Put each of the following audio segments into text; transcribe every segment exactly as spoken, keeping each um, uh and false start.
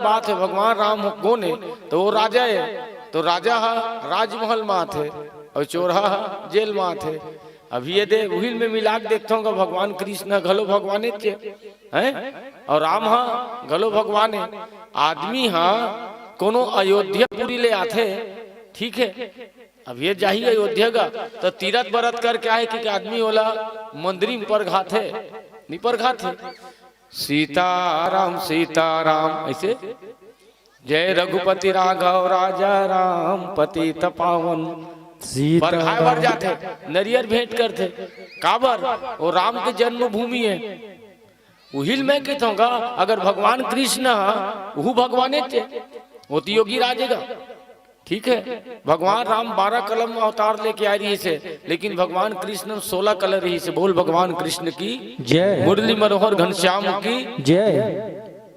बात हे, भगवान राम हो, कोन हे? तो वो राजा हे, तो राजा ह राजमहल म आथे, अउ चोरहा ह जेल म आथे। अभी ये दे, उहिल में मिला के देखथों का, भगवान कृष्ण घलो भगवानेच हे, हैं? अउ राम ह घलो भगवान हे। आदमी ह कोनो अयोध्यापुरी ले आथे, ठीक हे, अब ये जाही अयोध्या गा, त तीरथ बरत करके आए कि आदमी ओला मंदिर में परघाथे, नहीं परघाथे। सीताराम सीताराम ऐसे, जय रघुपति राघव राजा राम पतित पावन। सीता परघाए बर जाथे, नरियर भेंट करथे, काबर? वो राम के जन्मभूमि हे। उहिल मैं कहत हूँ गा, अगर भगवान कृष्ण ह, उहू भगवानेच हे, वो तो योगी राज हे गा। ठीक है, भगवान राम बारह कलम अवतार लेके आए रहिस हे, लेकिन भगवान कृष्ण सोलह कलम रहिस हे। बोल भगवान कृष्ण की जय। मुरली मनोहर घनश्याम की जय।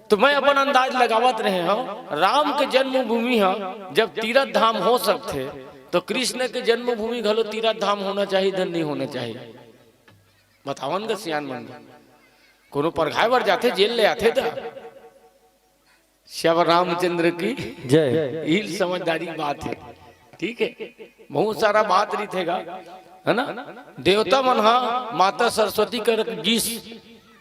तो मैं अपन अंदाज लगावत रहे हूँ, राम के जन्मभूमि ह जब तीरथ धाम हो सकथे, तो कृष्ण के जन्मभूमि घलो तीरथ धाम होना चाहिए, धन नहीं होना चाहिए? बतावन का सियान मन, कोनो परघाए बर जाथे, जेल ले आथे त श्याम रामचंद्र की जय। इही समझदारी बात है, ठीक है। बहुत सारा बात रहिथे गा, है ना? देवता मन हा माता सरस्वती कर गिस,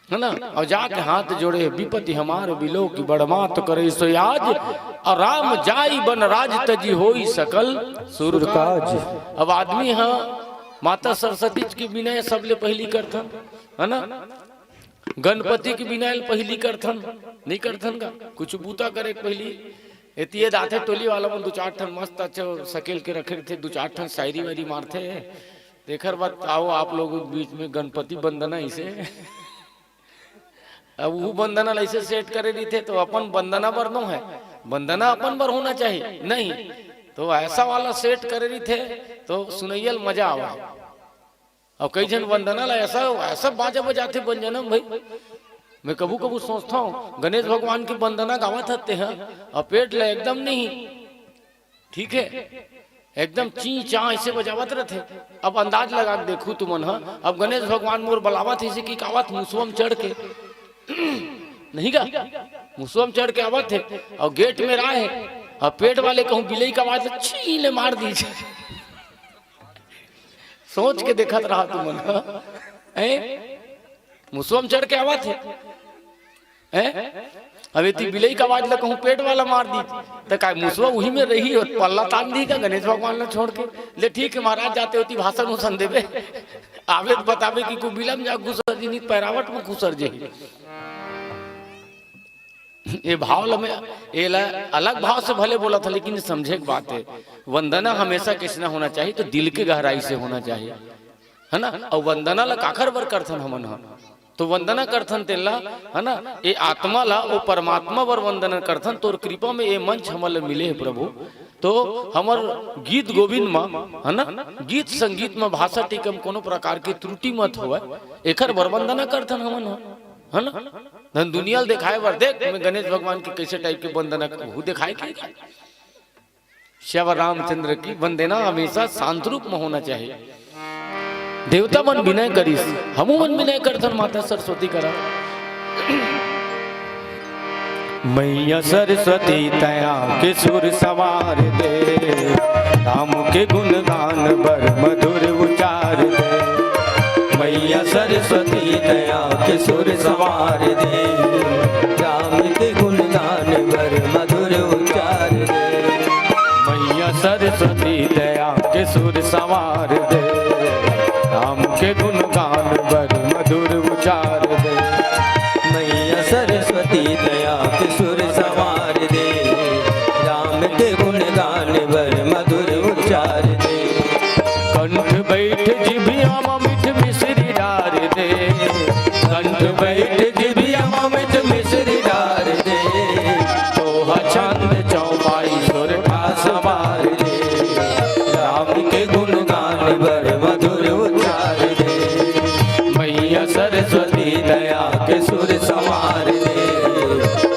है ना? अउ जाके हाथ जोड़े, "विपति हमार बिलो की बड़ मात करे सो आज, अउ राम जाई बन राज तजी होई सकल सुरकाज।" अब आदमी हा माता सरस्वती के बिनय सबले पहिली करथन, है ना? गणपति के बिनय ल पहिली करथन, नहीं करथन का? कुछ बूता करे के पहिली एती ये दाथे टोली वाला मन दू चार ठन मस्त अच्छा सकेल के रखे रहिथे, दू चार ठन शायरी वायरी मारथे। तेखर बाद आओ आप लोग बीच में गणपति वंदना इसे। अब वो वंदना ला इसे सेट करे रहिथे तो अपन वंदना बर नो है, वंदना अपन बर होना चाहिए, नहीं तो ऐसा वाला सेट करे रहिथे तो सुनैया ल मजा आवा। अउ कई झन वंदना ला ऐसा, ऐसा बाजा बजाथे वंदना म भाई। मैं कभू कभू सोचथंव, गणेश भगवान के वंदना गावत हते हैं, अउ पेट ला एकदम नहीं, ठीक है, एकदम ची चा ऐसे बजावत रहथे। अब अंदाज लगा के देखू तुमन ह, अब गणेश भगवान मोर बलावत हे, इसे की कावत मुसवा म चढ़ के, नहीं गा, मुसवा म चढ़ के आवत हे, अउ गेट में राय हे, अउ पेट वाले कहूँ बिलई का आवाज ला छी ले मार दीजिए। सोच के देखत रहा तुमन, हैं? मुसवा म चढ़ के आवत हे, हैं? अब एती बिलई का आवाज ला कहूँ पेट वाला मार दी, त काय मुसवा उही में रही अउ पल्ला तान दी का गणेश भगवान ला छोड़ के? ले ठीक है महाराज, जाते होती भाषण उसन देबे, आवे त बताबे कि कुबिलम जा घुसर जी, नहीं पैरावट में घुसर जे। ये भाव ल मैं, ये ला अलग भाव से भले बोलत हंव, लेकिन समझे के बात है, वंदना हमेशा कइसना होना चाहिए, तो दिल के गहराई से होना चाहिए, है ना? अउ वंदना ला काखर बर करथन हमन ह? तो वंदना करथन तेन ला, है ना? ये आत्मा ला, वो परमात्मा बर वंदना करथन। तोर कृपा में ये मंच हमन ला मिले हे प्रभु, तो हमर गीत गोविंद म, है ना, गीत संगीत म भाषा टीका म कोनो प्रकार के त्रुटि मत होवय, एखर बर वंदना करथन हमन ह, है ना? धन दुनिया ल देखाए बर, देख मैं गणेश भगवान के कैसे टाइप के वंदना करहूँ, देखाए के श्याम रामचंद्र की वंदना हमेशा शांत रूप में होना चाहिए। देवता मन विनय करिस, हमू मन विनय करथन माता सरस्वती करा। मैया सरस्वती तैं आके सुर संवार दे, राम के गुणगान बर मधुर उचार दे। मैया सरस्वती तैं आके सुर संवार दे, राम के गुणगान बर मधुर उचार दे। मैया सरस्वती तैं आके सुर संवार दे, राम के गुणगान बर मधुर उचार दे। मैया सरस्वती तैं आके सुर संवार दे, राम के गुणगान बर मधुर उचार दे। कंठ बैठ जिभिया म मीठ मिश्री डार दे, कंठ बैठ जिभिया म मीठ मिश्री डार दे। तोहा छंद चौपाई सोरठा संवार दे, राम के गुणगान बर मधुर उचार दे। मैया सरस्वती तैं आके सुर संवार दे,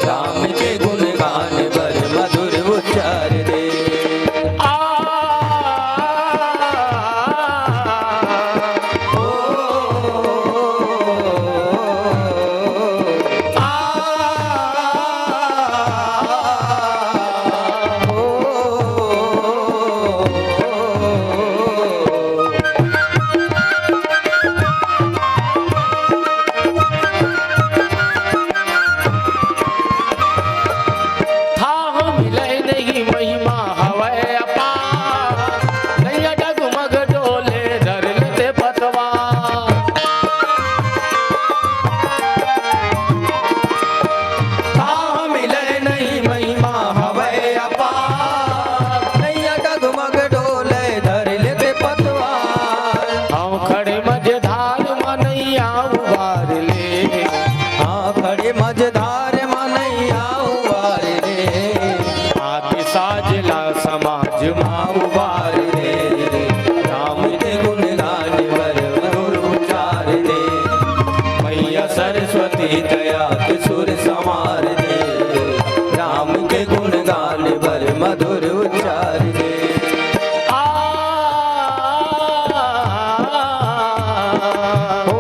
राम के गुणगान बर मधुर उचार दे। आ, ओ, आ, महिमा हवय अपार, नैया डगमग डोले धर लेथे पतवार। ताह मिलय नहीं महिमा हवय अपार, नैया डगमग डोले धर लेथे पतवार। हँव खड़े मझधार म नैया उबार ले। हँव खड़े मझधार म नैया उबार ले। आके साज ला समाज मा उबार दे, राम के गुणगान बर मधुर उचार दे। मैया सरस्वती दया के सुर संवार दे, राम के गुणगान बर मधुर उचार दे। आ, ओ,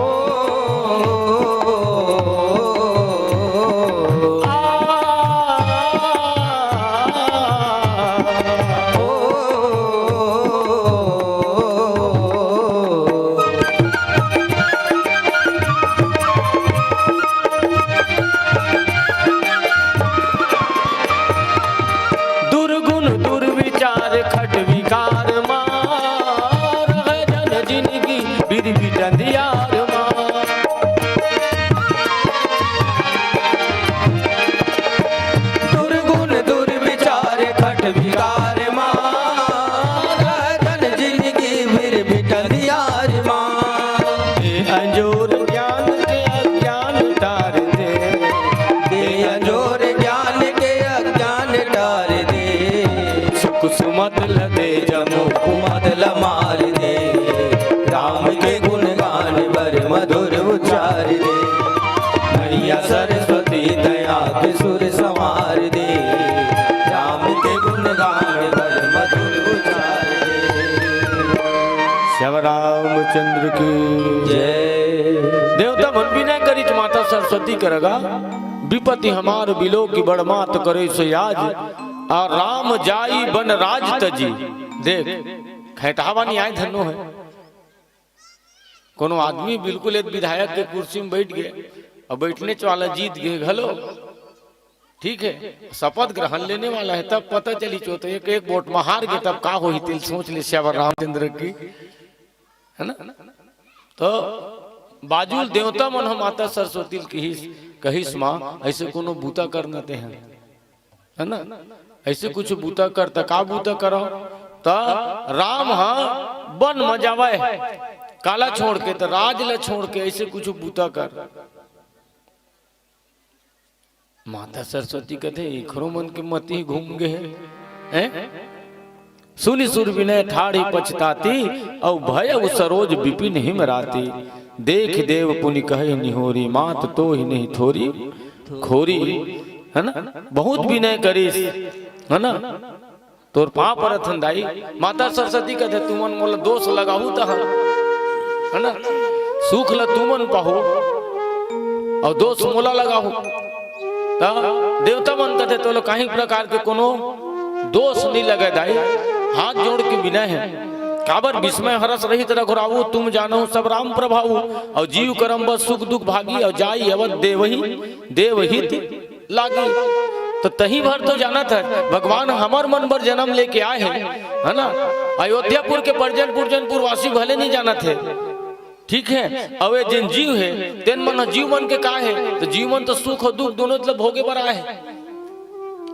दुर्गुण दुर्विचार खट विकार मा, रहय झन जिनगी बिरबिट अंधियार मा। दुर्गुण दुर्विचार खट विकार मा, रहय झन जिनगी बिरबिट अंधियार मा। दे अंजोर ज्ञान के अज्ञान टार दे। दे अंजोर ज्ञान के अज्ञान टार दे। सुख सुमत ल दे जमो कुमत ल मार दे। राम के गुणगान बर मधुर उचार दे। मैया सरस्वती दया के सुर संवार दे। राम के गुणगान बर मधुर उचार दे। श्याम रामचंद्र की जय। देवता मन बिनय करिस माता सरस्वती कर गा, विपति हमार बिलो की बड़ मात करे सो याज, आ राम जाई बन राज तजी। देख, खैटहा बानी आय धन्नो हे। कोनो आदमी बिल्कुल एक विधायक के कुर्सी में बैठ गे, अउ बैठनेच वाला जीत गे घलो, ठीक हे, शपथ ग्रहण लेने वाला हे, तब पता चलिस ओ तो एक, एक वोट म हार गे, तब का होही, तेला सोच ले श्याम रामचंद्र की, हे ना? तो बाजू ल देवता मन ह माता सरस्वती ल कहिस, कहिस, "माँ, अइसे कोनो बूता करना तेंह, हे ना? अइसे कुछ बूता कर।" त का बूता करव? त राम ह बन म जावय, काला छोड़ के, त राज ल छोड़ के, अइसे कुछ बूता कर। माता सरस्वती कथे, "इखरो मन के मति घूम गे हे, हैं?" सुनि सुर विनय ठाढ़ी पछताती, अउ भयउ सरोज बिपिन हिम राती। देख देव पुनि कहहि निहोरी, मात तोहि नहीं थोरी खोरी। हे ना? बहुत विनय करिस, हे ना? तोर पाँव परत हन दाई। माता सरस्वती कथे, "तुमन मोला दोष लगाहू तहन, हे ना? सुख ल तुमन पाहू अउ दोष मोला लगाहू।" त देवता मन कथे, "तोला काहीं प्रकार के कोनो दोष नइ लगे दाई, हाथ जोड़ के विनय हे। काबर बिसमय हरस रहित रघुराऊ, तुम जानहु सब राम प्रभाऊ। अउ जीव करम बस सुख दुख भागी, अउ जाई अवध देवही देवहित लागी।" त तहीं भर तो जानत हे, भगवान हमर मन बर जनम लेके आय हे, हे ना? अयोध्यापुर के परजनपुर जनपुर वासी भले नइ जानत हे, ठीक हे? अउ ए जेन जीव हे, तेन मन ह जीव मन के का हे? त जीव मन तो सुख अउ दुख दूनों ल भोगे बर आय हे।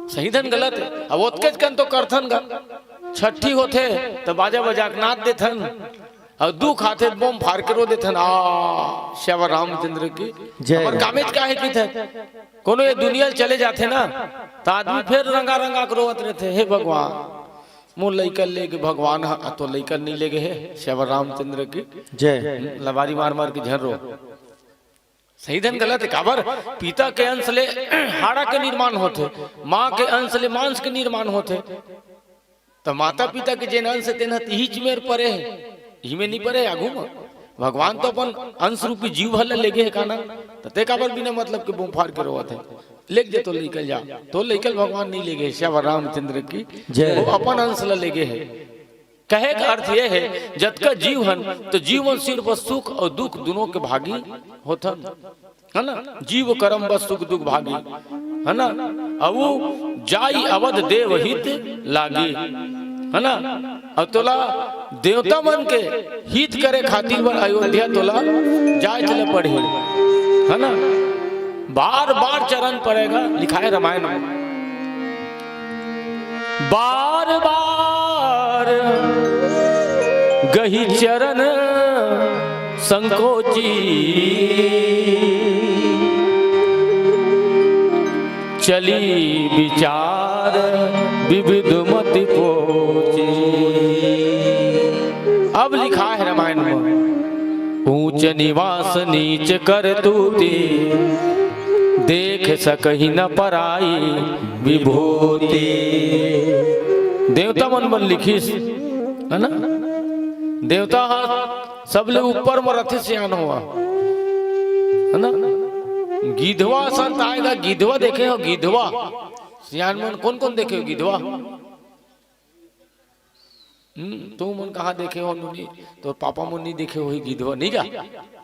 सही धन गलत हे। अब ओतकेच कन तो करथन गा। छट्ठी होथे, त बाजा बजा के नाच देथन। अउ दुख आथे, त बम फार के रो देथन, "आ, श्याम रामचंद्र की जय।" हमर कामेच का हे किथे? कोनो ए दुनिया ले चले जाथे ना, त आदमी फेर रंगा रंगा के रोवत रहिथे, "हे भगवान, मोर लइका लेगे भगवान ह, आ तोर लइका नइ लेगे हे।" श्याम रामचंद्र की जय। लबारी मार मार के झन रो। सही धन गलत हे, काबर? पिता के अंश ले हाड़ा के निर्माण होथे, माँ के अंश ले मांस के निर्माण होथे। त माता पिता के जेन अंश हे, तेन ह तिहीच मेर परे हे, इही में नइ परे हे आगू म। भगवान तो अपन अंश रूपी जीव भर ल लेगे हे का ना, त तें काबर बिना मतलब के बम फार के रोवत हे? लेग दे तोर लइका ल, जा, तोर लइका ल भगवान नइ लेगे हे, श्याम रामचंद्र की जय। वो अपन अंश ल लेगे हे। कहे का अर्थ ये हे, जतका जीव हन, त जीव मन सिर्फ सुख अउ दुख दूनों के भागी होथन, हे ना? जीव करम बस सुख दुख भागी। है ना? अउ जाई अवध देव हित लागी, है ना? अउ तोला देवता मन के हित करे खातिर बर अयोध्या तोला जाए चले पड़ही, है ना? बार बार चरण पड़ेगा, लिखाए रामायण में। बार बार गही चरण संकोची, चली विचार विविध मति पोची। अब लिखाए रामायण में, ऊंच निवास नीच करतूती, देख सकही न पराई विभूति। देवता मन बर लिखिस, है ना? देवता ह सबले ऊपर म रथे, सियान हो, है ना? गिधवा संत आएगा, गिधवा देखे हो, गिधवा। सियान मन कोन कोन देखे हो गिधवा? हम्म, तुमन कहाँ देखे हो नोनी? तोर पापा मन नहीं देखे होही गिधवा, नहीं गा?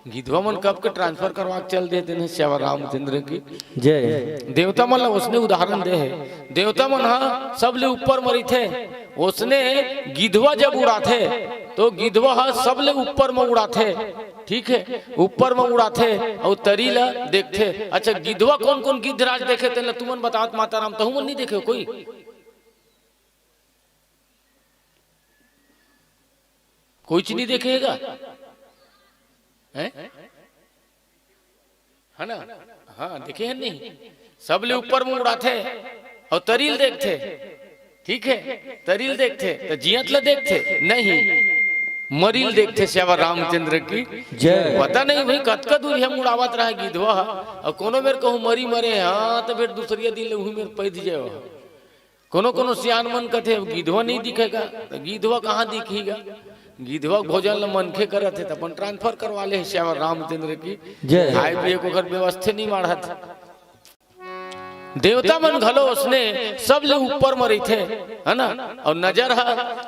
गिधवा मन कब के transfer करवा के चल देते हैं सेवा रामचंद्र की। जय। देवता मन ला ओसने उदाहरण दे हे। देवता मन हा सबले ऊपर म रहिथे, ओसने गिधवा जब उड़ाथे, तो गिधवा हा सबले ऊपर म उड़ाथे, ठीक है, ऊपर म उड़ाथे अउ तरी ला देखथे। अच्छा, गिधवा कोन कोन गिद्धराज देखे, तेन ला तुमन बतावत माता राम, तहु मन नहीं देखे हो कोई? कोई चीज नहीं देखे हे गा? हैं? है ना? हाँ, देखे हैं नहीं? सबले ऊपर म उड़ाथे अउ तरी ल देखथे, ठीक है? तरी ल देखथे, त जियत ल देखथे नहीं, मरी ल देखथे। सेवा रामचंद्र की जय। पता नहीं भाई, कतका दूर हम उड़ावत रहा गिधवा, अउ कोनो बेर कहूँ मरी मरे, हाँ, त फेर दूसरिया दिन ले उही मेर पैद जाए। कोनो कोनो सियान मन कथे, "अब गिधवा नहीं दिखेगा, त गिधवा कहाँ दिखही गा? गिधवा भोजन ल मनखे करत हे, त अपन transfer करवा ले हे।" सेवा रामचंद्र की जय। खाए पिए के ओकर व्यवस्थे नहीं माढ़त। देवता मन घलो ओसने सबले ऊपर म रहिथे, है ना? अउ नजर ह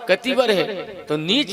कति बर हे, तो नीच